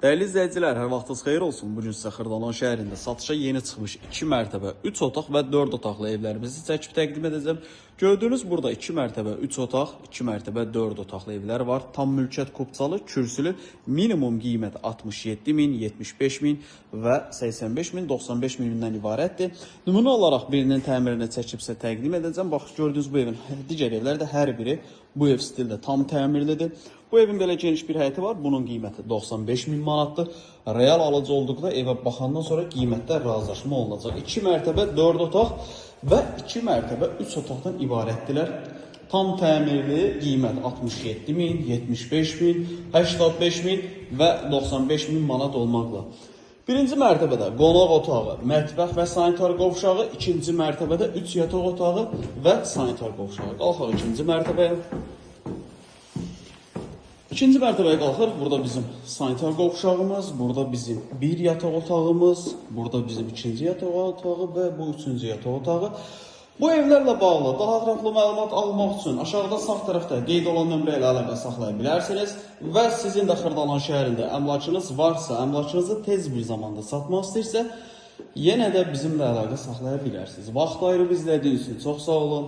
Dəyərli izləyicilər, hər vaxtınız xeyir olsun. Bu gün sizə Xırdalan şəhərində satışa yeni çıxmış 2 mərtəbə, 3 otaq və 4 otaqlı evlərimizi çəkib təqdim edəcəm. Gördüyünüz burada 2 mərtəbə, 3 otaq, 2 mərtəbə, 4 otaqlı evlər var. Tam mülkiyyət kupçalı, kürsülü, minimum qiymət 67 min, 75 min və 85 min, 95 mindən ibarətdir. Nümunə olaraq birinin təmirini çəkib sizə təqdim edəcəm. Bax, gördüyünüz bu evin digər evlər də hər biri bu ev stildə tam təmirlidir. Bu evin belə geniş bir həyəti var. Bunun qiyməti 95 min manatdır. Real alıcı olduqda evə baxandan sonra qiymətdə razılaşma olunacaq. 2 mərtəbə 4 otaq və 2 mərtəbə 3 otaqdan ibarətdirlər. Tam təmirli, qiymət 67 min, 75 min, 85 min və 95 min manat olmaqla. Birinci mərtəbədə qonaq otağı, mətbəx və sanitar qovşağı, ikinci mərtəbədə 3 yataq otağı və sanitar qovşağı. Qalxaq ikinci mərtəbəyə. İkinci mərtəbəyə qalxırıq. Burada bizim sanitar qovşağımız, burada bizim bir yataq otağımız, burada bizim ikinci yataq otağı və bu üçüncü yataq otağı. Bu evlərlə bağlı daha ətraflı məlumat almaq üçün aşağıda sağ tərəfdə qeyd olan nömrə ilə əlaqə saxlaya bilərsiniz və sizin də Xırdalan şəhərində əmlakınız varsa, əmlakınızı tez bir zamanda satmaq istəyirsə, yenə də bizimlə əlaqə saxlaya bilərsiniz. Vaxt ayırıb izlədiyiniz üçün çox sağ olun.